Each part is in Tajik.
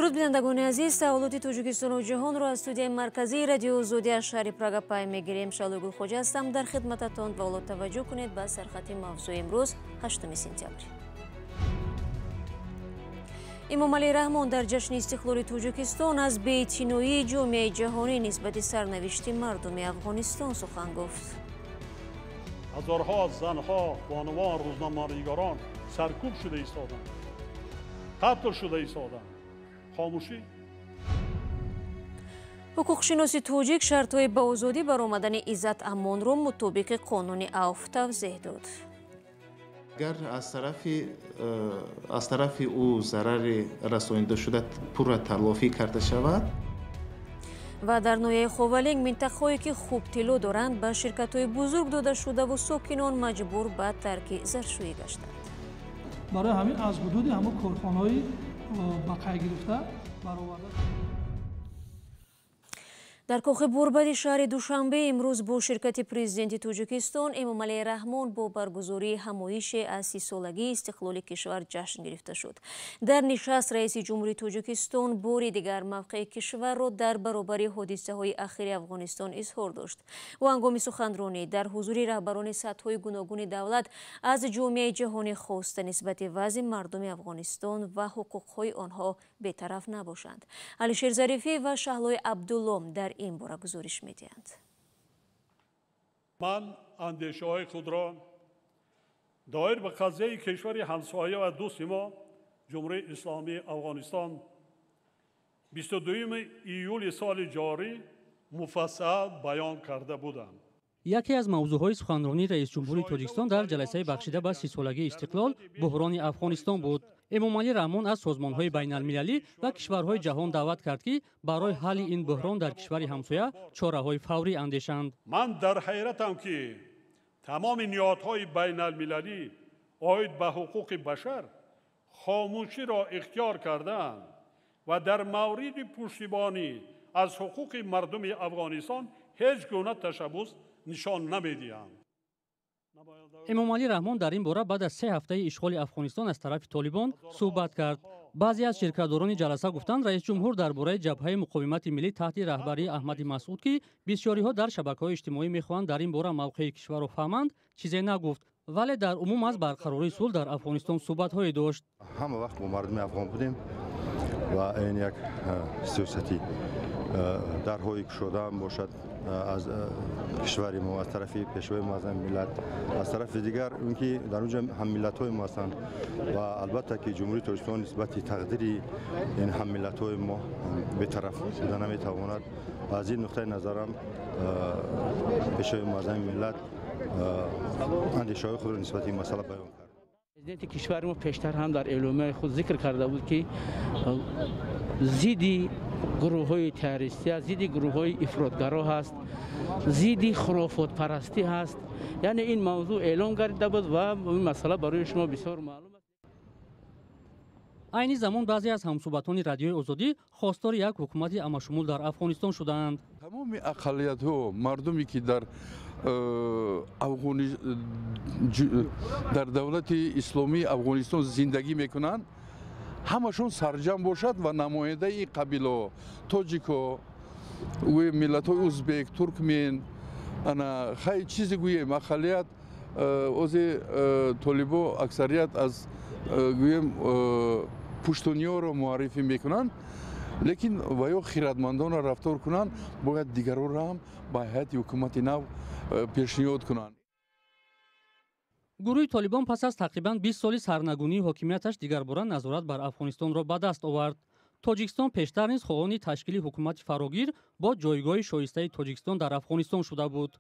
Дуруд, бинандагони азиз, таҳаввулоти Тоҷикистону ҷаҳонро аз студияи марказии Радиои Озодӣ аз шаҳри Прага пай мегирем. Шалои Гулхоҷа ҳастам дар хидмататон ва ҳоло таваҷҷӯҳ кунед ба сархати мавзӯи имрӯз, 8 сентябр. Эмомалӣ Раҳмон дар ҷашни истиқлоли Тоҷикистон аз беэътиноии ҷомеаи ҷаҳонӣ нисбати сарнавишти мардуми Афғонистон сухан гуфт. Ҳазорҳо занҳо, бонувон, рӯзноманигорон саркӯб шуда истоданд, қатл шуда истоданд. Хомӯшӣ. Ҳуқуқшиноси тоҷик шартҳои ба озодӣ баромадани Иззат Амонро мутобиқи қонуни авф тавзеҳ дод. Агар аз тарафи ӯ зарари расонида шуда пурра талофӣ карда шавад. Ва дар ноҳияи Ховалинг минтақаҳое ки хуб тилло доранд ба ширкатҳои бузург дода шудаву сокинон маҷбур ба тарки заршӯӣ гаштанд. Барои ҳамин аз ҳудуди ҳамон корхонаҳои ба қайд гирифта бароварда. Дар кохи Бурбади шаҳри Душанбе имрӯз бо ширкати президенти Тоҷикистон Эмомалӣ Раҳмон бо баргузории ҳамоише аз 30-солагии истиқлоли кишвар ҷашн гирифта шуд. Дар нишаст раиси ҷумҳури Тоҷикистон бори дигар мавқеи кишварро дар баробари ҳодисаҳои ахири Афғонистон изҳор дошт. Ӯ ҳангоми суханронӣ дар ҳузури раҳбарони сатҳҳои гуногуни давлат аз ҷомеаи ҷаҳонӣ хоста нисбати вазъи мардуми Афғонистон ва ҳуқуқҳои онҳо бетараф набошанд. Алишер Зарифӣ ва Шаҳлои Абдулло дар ин бора гузориш медиҳанд. Ман андешаҳои худро доир ба қазияи кишвари ҳамсоя ва дӯсти мо Ҷумҳурии Исломии Афғонистон 22 июли соли ҷорӣ муфассал баён карда будам. Яке аз мавзӯъҳои суханронии раисҷумҳури Тоҷикистон дар ҷаласаи бахшида ба 30-солагии истиқлол буҳрони Афғонистон буд. Эмомалӣ Раҳмон аз созмонҳои байналмилалӣ ва кишварҳои ҷаҳон даъват кард, ки барои ҳалли ин буҳрон дар кишвари ҳамсоя чораҳои фаврӣ андешанд. Ман дар ҳайратам, ки тамоми ниҳодҳои байналмилалӣ оид ба ҳуқуқи башар хомӯширо ихтиёр кардаанд ва дар мавриди пуштибонӣ аз ҳуқуқи мардуми Афғонистон ҳеҷ гуна ташаббус нишон намедиҳанд. Эмомалӣ Раҳмон дар ин бора баъд аз 3 ҳафтаи ишғоли Афғонистон аз тарафи Толибон суҳбат кард. Баъзе аз ширкатдорони ҷаласа гуфтанд, раисҷумҳур дар бораи ҷабҳаи муқовимати миллӣ таҳти раҳбарии Аҳмади Масъуд, ки бисёриҳо дар шабакаҳои иҷтимоӣ мехоҳанд дар ин бора мавқеи кишварро фаҳманд, чизе нагуфт, вале дар умум аз барқарории сулҳ дар Афғонистон суҳбатҳое дошт. Ҳама вақт бо мардуми афғон будем ва ин як сиёсати дарҳои кушодаам бошад аз кишвари мо, аз тарафи пешвои муаззами миллат, аз тарафи дигар он ки дар он ҷо ҳаммиллатҳои мо ҳастанд ва албатта ки Ҷумҳурии Тоҷикистон нисбати тақдири ин ҳаммиллатҳои мо бетараф буда наметавонад. Аз ин нуқтаи назарам пешвои муаззами миллат андешаҳои худро нисбати ин масъала баён кард. Президенти кишвари мо пештар ҳам дар эъломияи худ зикр карда буд, ки зидди гурӯҳҳои террористӣ аст, зидди гурӯҳҳои ифротгаро ҳаст, зидди хурофотпарастӣ ҳаст. Яъне ин мавзӯъ эълон гардида буд ва ин масъала барои шумо бисёр маълум аст. Айни замон баъзе аз ҳамсӯҳбатони Радиои Озодӣ хостори як ҳукумати амашумул дар Афғонистон шудаанд. Тамоми ақаллиятҳо, мардуме ки дар давлати исломии Афғонистон зиндагӣ мекунанд, ҳамашон сарҷам бошад ва намояндаи қабилаҳо, тоҷико, миллатҳои узбек, туркмен, ана хай чизе гӯем, ақаллият ози толибо аксарият аз гӯем пуштуниёро муаррифӣ мекунанд, лекин ва ё хиратмандонро рафтор кунанд, бояд дигаронро ҳам ба ҳайати ҳукумати нав пешниҳод кунанд. Гурӯҳи Толибон пас аз тақрибан 20 соли сарнагунии ҳокимияташ дигарбора назорат бар Афғонистонро ба даст овард. Тоҷикистон пештар низ хоҳони ташкили ҳукумати фарогир бо ҷойгоҳи шоистаи Тоҷикистон дар Афғонистон шуда буд.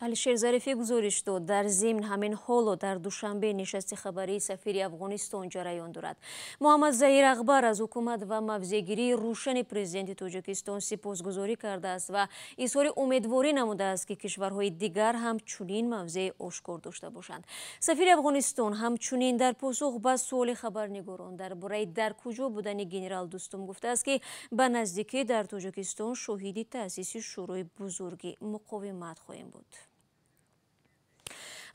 Алишер Зарифӣ гузориш дод. Дар зимн ҳамин ҳоло дар Душанбе нишасти хабарии сафири Афғонистон ҷараён дорад. Муҳаммад Заҳир Акбар аз ҳукумат ва мавзеъгирии рӯшани президенти Тоҷикистон сипосгузорӣ кардааст ва изҳори умедворӣ намудааст, ки кишварҳои дигар ҳам чунин мавзеи ошкор дошта бошанд. Сафири Афғонистон ҳамчунин дар посух ба суоли хабарнигорон дар бораи дар куҷо будани генерал Дустум гуфтааст, ки ба наздикӣ дар Тоҷикистон шоҳиди таъсиси Шӯрои бузурги муқовимат хоҳем буд.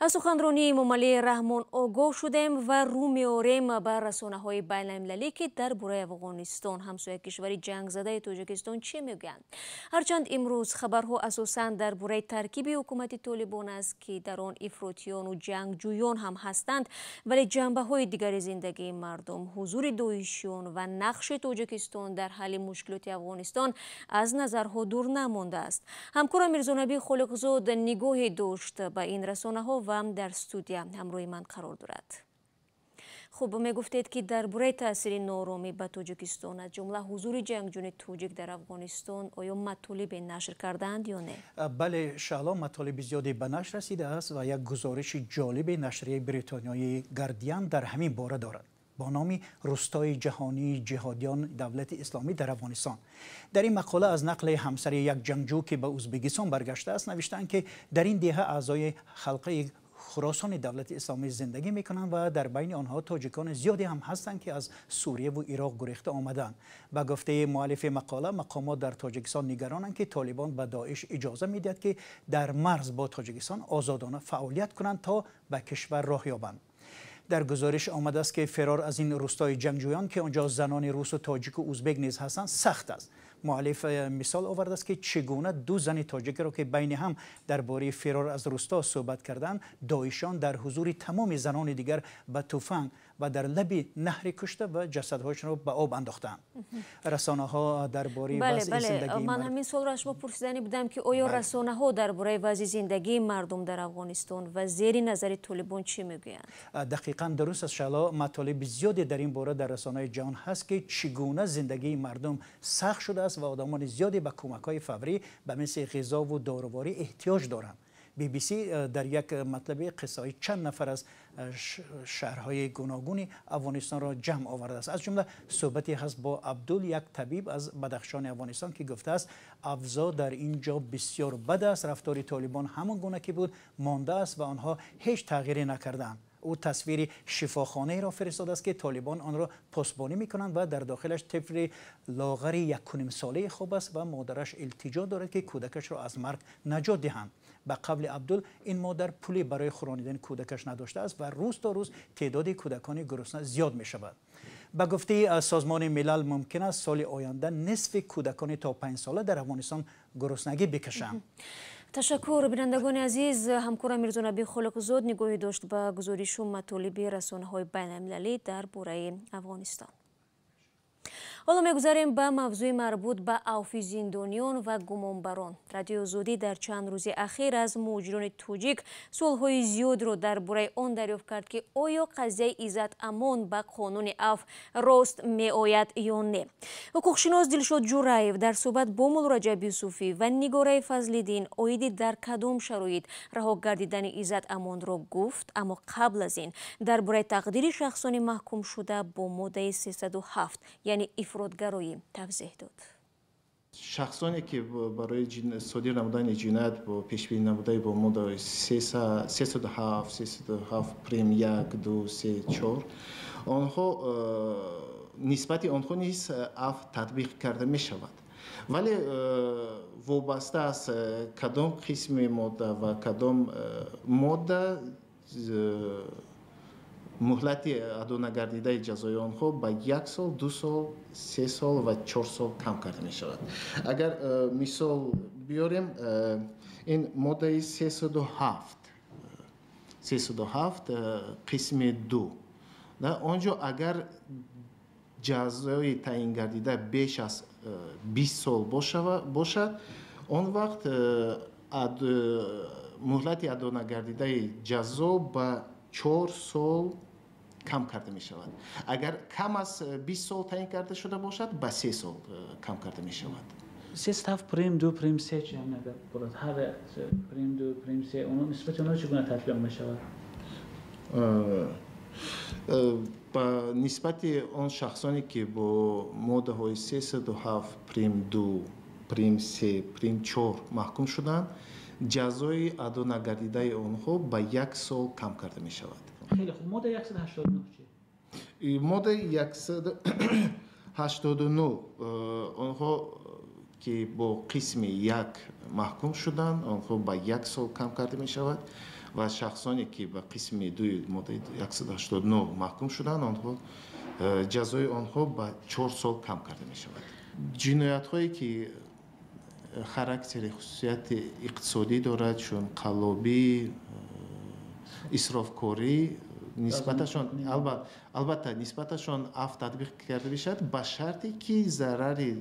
Аз суханронии Эмомалӣ Раҳмон огоҳ шудем ва рӯ меорем ба расонаҳои байналмилалӣ, ки дар бораи Афғонистон, ҳамсоя кишвари ҷангзадаи Тоҷикистон, чӣ мегӯянд. Ҳарчанд имрӯз хабарҳо асосан дар бораи таркиби ҳукумати Толибон аст, ки дар он ифротиёну ҷангҷӯён ҳам ҳастанд, вале ҷанбаҳои дигари зиндагии мардум, ҳузури доишиён ва нақши Тоҷикистон дар ҳалли мушкилоти Афғонистон аз назарҳо дур намондааст. Ҳамкорам Мирзонаби Холиқзод нигоҳе дошт ба ин расонаҳо ва дар студия ҳамроҳи ман қарор дорад. Хуб, мегуфтед, ки дар бораи таъсири нооромӣ ба Тоҷикистон, аз ҷумла ҳузури ҷангҷӯни тоҷик дар Афғонистон, оё матолибе нашр кардаанд ё не? Бале, Шаҳло, матолиби зиёде ба нашр расидааст ва як гузориши ҷолиби нашрияи бритониёи Гардиан дар ҳамин бора дорад бо номи «Рустои ҷаҳонии ҷиҳодиён давлати исломӣ дар Афғонистон». Дар ин мақола аз нақли ҳамсари як ҷангҷӯ, ки ба Ӯзбекистон баргаштааст, навиштаанд, ки дар ин деҳа аъзои халқаи Хуросони давлати исломӣ зиндагӣ мекунанд ва дар байни онҳо тоҷикони зиёде ҳам ҳастанд, ки аз Сурия ва Ироқ гурехта омаданд. Ба гуфтаи муаллифи мақола, мақомот дар Тоҷикистон нигаронанд, ки Толибон ба Доиш иҷоза медиҳад, ки дар марз бо Тоҷикистон озодона фаъолият кунанд, то ба кишвар роҳ ёбанд. Дар гузориш омадааст, ки фирор аз ин рустои ҷангҷӯён, ки онҷо занони русу тоҷику узбек низ ҳастанд, сахт аст. Муаллиф мисол овардааст, ки чӣ гуна ду зани тоҷикиро, ки байни ҳам дар бораи фирор аз русто суҳбат карданд, доишон дар ҳузури тамоми занони дигар ба туфанг ва дар лаби наҳри кушта ва ҷасадҳояшонро ба об андохтаанд. Расонаҳо дар бораи вазъи зиндагии Ман ҳамин суолро аз шумо пурсидани будам, ки оё расонаҳо дар бораи вазъи зиндагии мардум дар Афғонистон ва зери назари Толибон чӣ мегӯянд? Дақиқан дуруст аст, Шаҳло. Матолиби зиёде дар ин бора дар расонаҳои ҷаҳон ҳаст, ки чӣ гуна зиндагии мардум сахт шудааст ва одамони зиёде ба кӯмакҳои фаврӣ ба мисли ғизову доруворӣ эҳтиёҷ доранд. BBC дар як матлаби қиссаҳои чанд нафар аз шаҳрҳои гуногуни Афғонистонро ҷамъ овардааст. Аз ҷумла суҳбате ҳаст бо Абдул, як табиб аз Бадахшони Афғонистон, ки гуфтааст, авзоъ дар ин ҷо бисёр бад аст, рафтори Толибон ҳамон гуна ки буд мондааст ва онҳо ҳеҷ тағйире накардаанд. Ӯ тасвири шифохонаеро фиристодааст, ки Толибон онро посбонӣ мекунанд ва дар дохилаш тифли лоғари 1.5 солаи хоб аст ва модараш илтиҷо дорад, ки кӯдакашро аз марг наҷот диҳанд. Ба қавли Абдул, ин модар пуле барои хӯронидани кӯдакаш надоштааст ва рӯз то рӯз теъдоди кӯдакони гурусна зиёд мешавад. Ба гуфтаи Созмони Милал, мумкин аст соли оянда нисфи кӯдакони то 5 сола дар Афғонистон гуруснагӣ бикашанд. Ташаккур, бинандагони азиз. Ҳамкорам Мирзонаби Холиқзод нигоҳе дошт ба гузоришу матолиби расонаҳои байналмилалӣ дар бораи Афғонистон. Ҳоло мегузарем ба мавзӯи марбут ба авфи зиндониён ва гумонбарон. Радиои Озодӣ дар чанд рӯзи ахир аз муҳоҷирони тоҷик суолҳои зиёдро дар бораи он дарёфт кард, ки оё қазияи Иззат Амон ба қонуни афв рост меояд ё не. Ҳуқуқшинос Дилшод Ҷураев дар суҳбат бо Муллораҷаб Юсуфӣ ва Нигораи Фазлиддин оиди дар кадом шароит раҳо гардидани Иззат Амонро гуфт. Аммо қабл аз ин дар бораи тақдири шахсони маҳкумшуда бо моддаи 307, яъне ифротгароӣ, тавзеҳ дод. Шахсоне, ки барои содир намудани ҷиноят бо пешбинӣ намудаи бо моддаи 307, 307 прим 1, 2, 3, 4, онҳо нисбати онҳо низ афв татбиқ карда мешавад, вале вобаста аз кадом қисми модда ва кадом модда, муҳлати адо нагардидаи ҷазои онҳо ба як сол, 2 сол, 3 сол ва 4 сол кам карда мешавад. Агар мисол биёрем, ин моддаи 307, 307 қисми 2, он ҷо агар ҷазои таъин гардида беш аз 20 сол бошад, он вақт муҳлати адо нагардидаи ҷазо ба 4 сол кам карда мешавад. Агар кам аз 20 сол таъин карда шуда бошад, ба 3 сол кам карда мешавад. 307 прим 2 прим 3 чӣ ҳам ҳар прим 2 прим 3, оно нисбати онҳо чӣ гуна татбиқ мешавад? Ба нисбати он шахсоне, ки бо моддаҳои 307 прим 2, прим 3, прим 4 маҳкум шуданд, ҷазои адо нагардидаи онҳо ба як сол кам карда мешавад. Хеле хуб, моддаи 189 чӣ? Моддаи 189, онҳо ки бо қисми 1 маҳкум шуданд, онҳо ба 1 сол кам карда мешавад ва шахсоне ки ба қисми 2 моддаи 189 маҳкум шуданд, онҳо ҷазои онҳо ба 4 сол кам карда мешавад. Ҷиноятҳое ки характери хусусияти иқтисодӣ дорад, чун қаллобӣ, исрофкорӣ, нисбаташон албатта нисбаташон афв татбиқ карда мешавад ба шарте ки зарари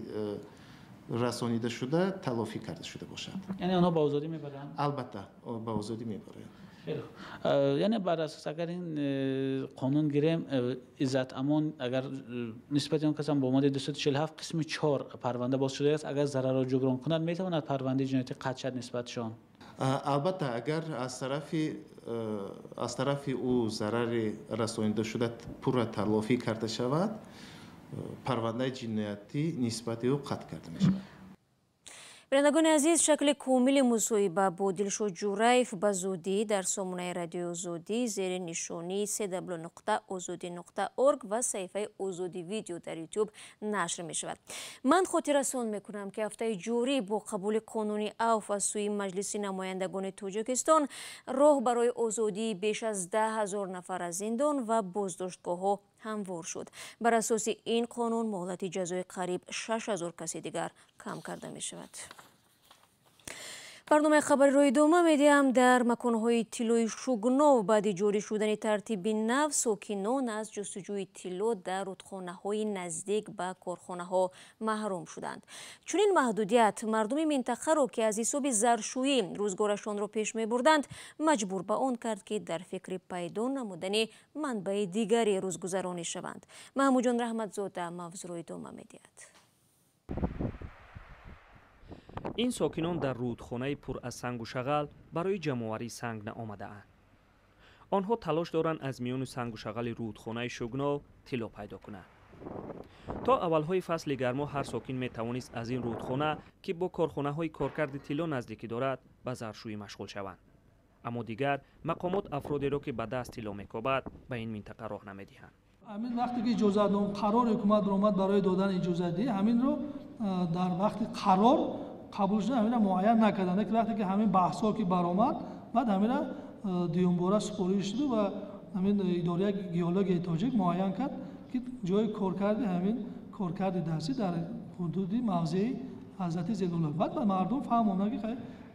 расонида шуда талофӣ карда шуда бошад. Яъне онҳо ба озодӣ мебаранд? Албатта ба озодӣ мебаранд. Хеле хуб. Яъне бар асос агар ин қонун гирем, Иззат Амон агар нисбати он кас ҳам бо моддаи 247 қисми 4 парванда боз шудааст, агар зарарро ҷуброн кунад, метавонад парвандаи ҷиноятӣ қатъ шавад нисбатшон? Албатта агар аз тарафи ӯ зарари расонида шуда пурра талофӣ карда шавад, парвандаи ҷиноятӣ нисбати ӯ қатъ карда мешавад. Бинандагони азиз, шакли комили мусоҳиба бо Дилшод Ҷураев ба зудӣ дар сомонаи Радиои Озодӣ зери нишонии cw.ozodi.org ва саҳифаи Озодӣ видео дар YouTube нашр мешавад. Ман хотиррасон мекунам, ки ҳафтаи ҷорӣ бо қабули қонуни авф аз сӯи Маҷлиси намояндагони Тоҷикистон роҳ барои озодии беш аз 10 000 нафар аз зиндон ва боздоштгоҳҳо ҳамвор шуд. Бар асоси ин қонун муҳлати ҷазои қариб 6 000 каси дигар кам карда мешавад. Барномаи хабариро идома медиҳам. Дар маконҳои тиллои Шугнов баъди ҷорӣ шудани тартиби нав сокинон аз ҷустуҷӯи тилло дар рудхонаҳои наздик ба корхонаҳо маҳрум шуданд. Чунин маҳдудият мардуми минтақаро, ки аз ҳисоби заршӯӣ рӯзгорашонро пеш мебурданд, маҷбур ба он кард, ки дар фикри пайдо намудани манбаи дигари рӯзгузаронӣ шаванд. Маҳмудҷон Раҳматзода мавзӯъро идома медиҳад. Ин сокинон дар рудхонаи пур аз сангу шағал барои ҷамъоварии санг наомадаанд. Онҳо талош доранд аз миёни сангу шағали рудхонаи Шугнов тилло пайдо кунанд. То аввалҳои фасли гармо ҳар сокин метавонист аз ин рудхона, ки бо корхонаҳои коркарди тилло наздикӣ дорад, ба заршӯӣ машғул шаванд. Аммо дигар мақомот афродеро, ки ба даст тилло мекобад, ба ин минтақа роҳ намедиҳанд. Ҳамин вақте ки иҷозатном қарори ҳукумат баромад барои додани иҷозатдиҳӣ, ҳаминро дар вақти қарор қабул шуда ҳаминро муайян накарданд. Лекин вақте ки ҳамин баҳсҳо ки баромад, баъд ҳаминро дуюмбора супориш шуду ва ҳамин идораи геологияи тоҷик муайян кард, ки ҷои коркарди ҳамин коркарди дастӣ дар ҳудуди мавзеи Ҳазрати Зелулло. Баъд ба мардум фаҳмонданд, ки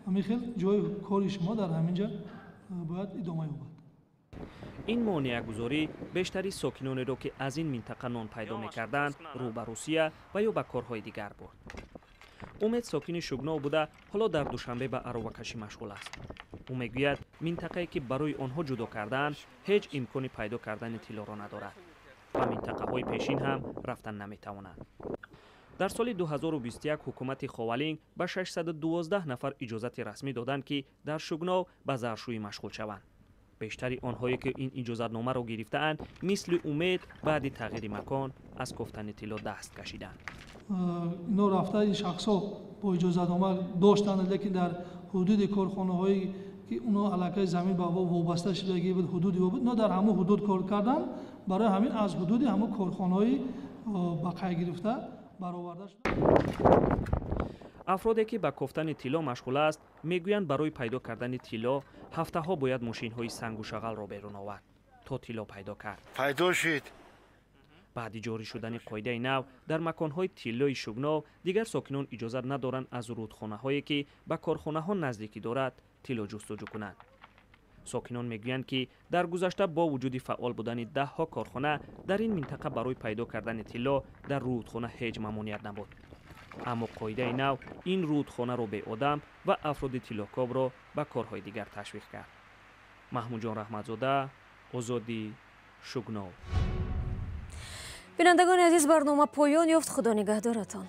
ҳамин хел ҷои кори шумо дар ҳамин ҷо бояд идома ёбад. Ин монеагузорӣ бештари сокинонеро, ки аз ин минтақа нон пайдо мекарданд, рӯ ба Русия ва ё ба корҳои дигар бурд. Умед сокини Шугнов буда, ҳоло дар Душанбе ба аровакашӣ машғул аст. Ӯ мегӯяд, минтақае ки барои онҳо ҷудо кардаанд, ҳеҷ имкони пайдо кардани тиллоро надорад. Ба минтақаҳои пешин ҳам рафтан наметавонанд. Дар соли 2021 ҳукумати Ховалинг ба 612 нафар иҷозати расмӣ доданд, ки дар Шугнов ба заршӯӣ машғул шаванд. Бештари онҳое, ки ин иҷозатномаро гирифтаанд, мисли Умед баъди тағйири макон аз кофтани тилло даст кашиданд. Ино рафта ин шахсҳо бо иҷозатнома доштанд, лекин дар ҳудуди корхонаҳое ки оно аллакай замин ба вобаста шудагӣ буд, ҳудуди буд, ино дар ҳамон ҳудуд кор карданд. Барои ҳамин аз ҳудуди ҳамон корхонаҳои ба қайд гирифта бароварда шуд. Афроде, ки ба кофтани тилло машғул аст, мегӯянд, барои пайдо кардани тилло ҳафтаҳо бояд мошинҳои сангу шағалро берун овард, то тилло пайдо кард. Пайдо шуд. Баъди ҷорӣ шудани қоидаи нав дар маконҳои тиллои Шугнов дигар сокинон иҷозат надоранд аз рудхонаҳое, ки ба корхонаҳо наздикӣ дорад, тилло ҷустуҷӯ кунанд. Сокинон мегӯянд, ки дар гузашта бо вуҷуди фаъол будани даҳҳо корхона дар ин минтақа барои пайдо кардани тилло дар рудхона ҳеҷ мамоният набуд. Аммо қоидаи нав ин рудхонаро беодам ва афроди тиллокобро ба корҳои дигар ташвиқ кард. Маҳмудҷон Раҳматзода, Озодӣ, Шугнов. Бинандагони азиз, барнома поён ёфт. Худо нигаҳдоратон.